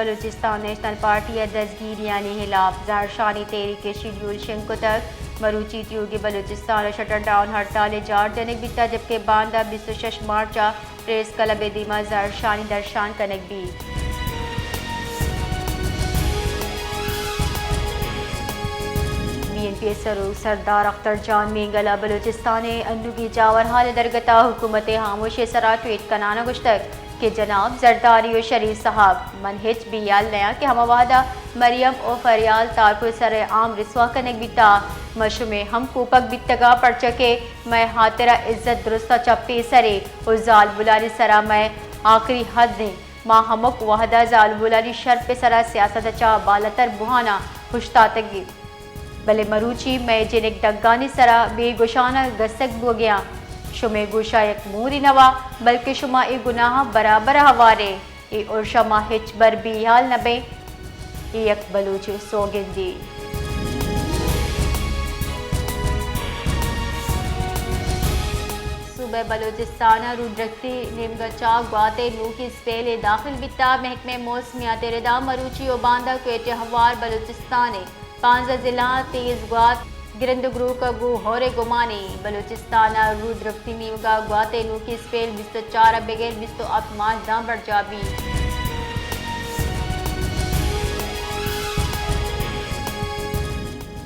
Balochistan national party ء دزگیریانی ہلاپ زہرشانی تحریک ء شیڈیول شنگ کتگ۔ مروچی تیوگیں بلوچستان ء شٹر ڈاؤن ہڑتال ء جار جنگ بیتگ، جبکہ باندا بیست ء شش مارچ ء پریس کلب ء دیما زہرشانی درشان کنگ بیت۔ بی این پی ء سروک سردار اختر جان مینگل ء بلوچستان ء انوگیں جاورحال ء درگت ء حکومت ء ہاموشی ء سرا ٹویٹ کنان ء گوشتگ کہ جناب زرداری و شریف صاحب، من ہچ بیال نیاں کہ ہما وہدا مریم و فریال تارکل سر عام رسوا کنگ بیتا، ما شمے ہم کوپگ بیتگا، پرچا کہ مئے ہاترا عزت درستا چہ پیسرے و زالبولانی سرا مئے آخری حد ایں۔ ما ہمک وہدا زالبولانی شر پہ سرا سیاست چہ بالتر بوہانا ہشتاتگیں۔ بلے مروچی مئے جنک ڈگانی سرا بے گوشان ء گسگ بوگیاں۔ شمئے گوشا یک مورے نوا، بلکہ شما اے گناہاں برابر ء ہوارے۔ اے ارشا ما ہچ بر بیہال نہ بیں۔ اے یک بلوچ سوگندے۔ صوبہ بلوچستان ء رودرکتی نیمگا چا گوات ء نوکی اسپیلے داخل بیتا۔ محکمہ موسمیات ء ردا مروچی و باندا کوئٹہ ہوار بلوچستان ء پانزدہ ضلع تیز گوات گرند گروک ء گوں ہور ء گمانے۔ بلوچستان ء رودرکتی نیمگا گوات ء نوکی اسپیل بیست ء چار ء بگر بیست ء ہپت مارچ داں برجاہ بیت۔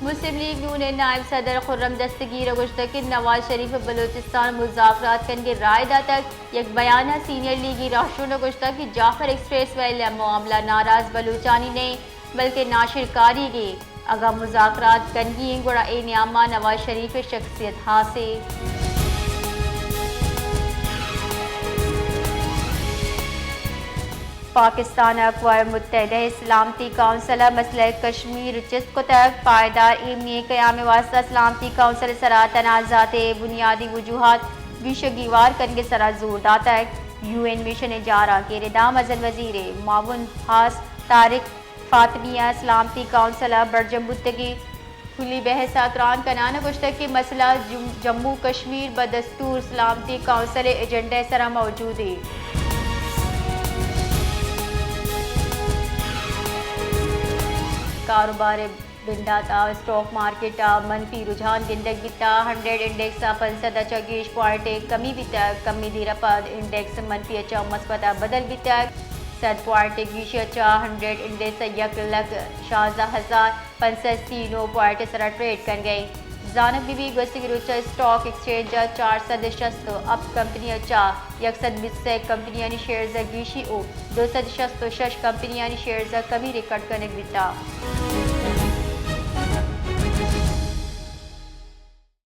مسلم لیگ نون ء نائب صدر خرم دستگیر ء گوشتگ کہ نواز شریف ء بلوچستان ء مذاکرات کنگ ء رائے داتگ۔ یک بیان ء سینئر لیگی راہشون ء گوشتگ کہ جعفر ایکسپریس وے ء معاملہ ناراض بلوچانی نئیں، بلکہ ناشرکاریگے۔ اگاں مذاکرات کنگی ایں گڑا اے نیاما نواز شریف ء شخصیت ہاسے۔ پاکستان ء اقوام متحدہ ء سلامتی کونسل ء مسئلہ کشمیر چست کتگ۔ پائیدار ایمنی قیام ء واستہ سلامتی کونسل ء سرا تنازعات ء بنیادی وجوہات گیش ء گیوار کنگ ء سرا زور داتگ۔ یو این مشن ء جارانکیر ء داں مزن وزیر ء معاون خاص طارق فاطمی ء سلامتی کونسل ء برجم بوتگیں کلی بحث ء تران کنان ء گوشتگ کہ مسئلہ جم-، جموں کشمیر بہ دستور سلامتی کونسل ء ایجنڈا ء سرا موجود انت۔ کاروبار ء بندات ء اسٹاک مارکیٹ ء منفی رجحان گندگ بیتا، ہنڈریڈ انڈیکس ء پنچ سد ء چہ گیش پوائنٹ ء کمی بیتگ، کمی دیر ء پد انڈیکس منفی ء چہ مثبت ء بدل بیتگ، سد پوائنٹ ء گیشی ء چہ ہنڈریڈ انڈیکس ء یک لکھ شانزدہ ہزار پنچ سد سی نو پوائنٹ ء سرا ٹریڈ کنگ ء انت۔ زانگ بہ بیت گوستگیں روچ ء اسٹاک ایکسچینج ء چار سد ء شست ء ہپت کمپنی ء چہ یک سد بیست ء سئے کمپنیانی شیئرز ء گیشی ء دو سد شست ء شش کمپنیانی شیئرز ء کمی ریکارڈ کنگ بیتگ۔